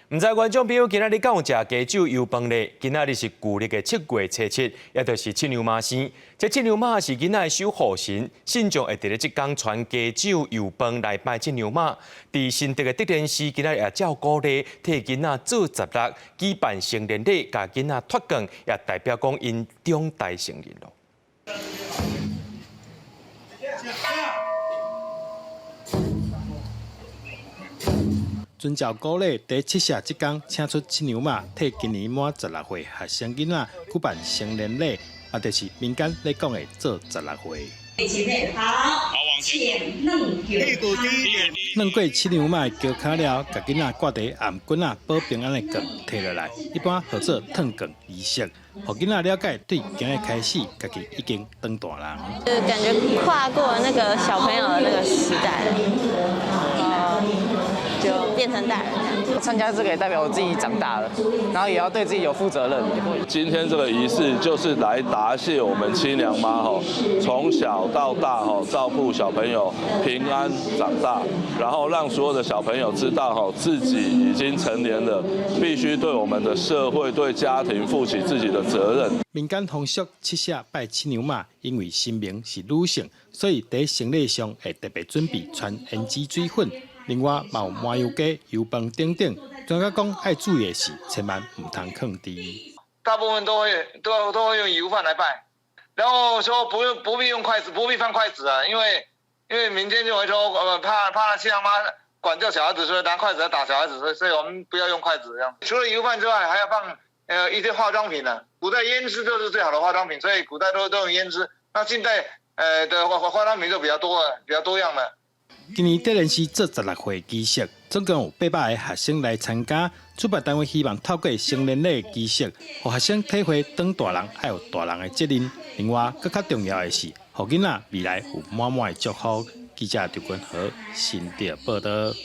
毋知觀眾朋友今仔日敢有食雞酒油飯咧？今仔日是舊曆的7月初7，也就是七娘媽生。這七娘媽是囡仔的守護神，信眾會佇咧這工傳雞酒油飯來拜七娘媽。佇新竹的德蓮寺，今仔日也照古禮替囡仔做十六，舉辦成年禮，共囡仔脫繃，也代表講𪜶長大成人囉。遵照古禮，佇七夕這工，請出七娘媽替今年滿16歲學生囡仔舉辦成年禮，也就是民間咧講的做十六歲。好，請軟過七娘媽的轎跤了後，共囡仔掛佇頷頸仔保平安的棍提落來，一般號做褪棍儀式，予囡仔了解對今日開始，家己已經長大人。就感覺跨過那個小朋友的那個時代，就變成大人。參加這個也代表我自己長大了，然後也要對自己有負責任。今天這個儀式就是來答謝我們七娘媽吼，從小到大吼照顧小朋友平安長大，然後讓所有的小朋友知道吼自己已經成年了，必須對我們的社會、對家庭負起自己的責任。民間風俗七夕拜七娘媽，因為神明是女性，所以佇成禮上會特別準備傳胭脂水粉。另外，嘛有麻油雞、油飯等等。專家講，愛注意的是，千萬毋通囥佇。大部分都會用油飯來拜，然後說不用不必用筷子，不必放筷子啊，因為民間就會說，怕七娘媽管教小孩子，所以拿筷子來打小孩子，所以我們不要用筷子這樣。除了油飯之外，還要放一些化妝品啊。古代胭脂就是最好的化妝品，所以古代都用胭脂。那近代的化妝品就比較多了，比較多樣了。今年德蓮寺做十六歲儀式，總共有800個學生來參加。主辦單位希望透過成年禮儀式，予學生體會當大人愛有大人的責任。另外，閣較重要的是，予囡仔未來有滿滿的祝福。記者劉君和新竹報導。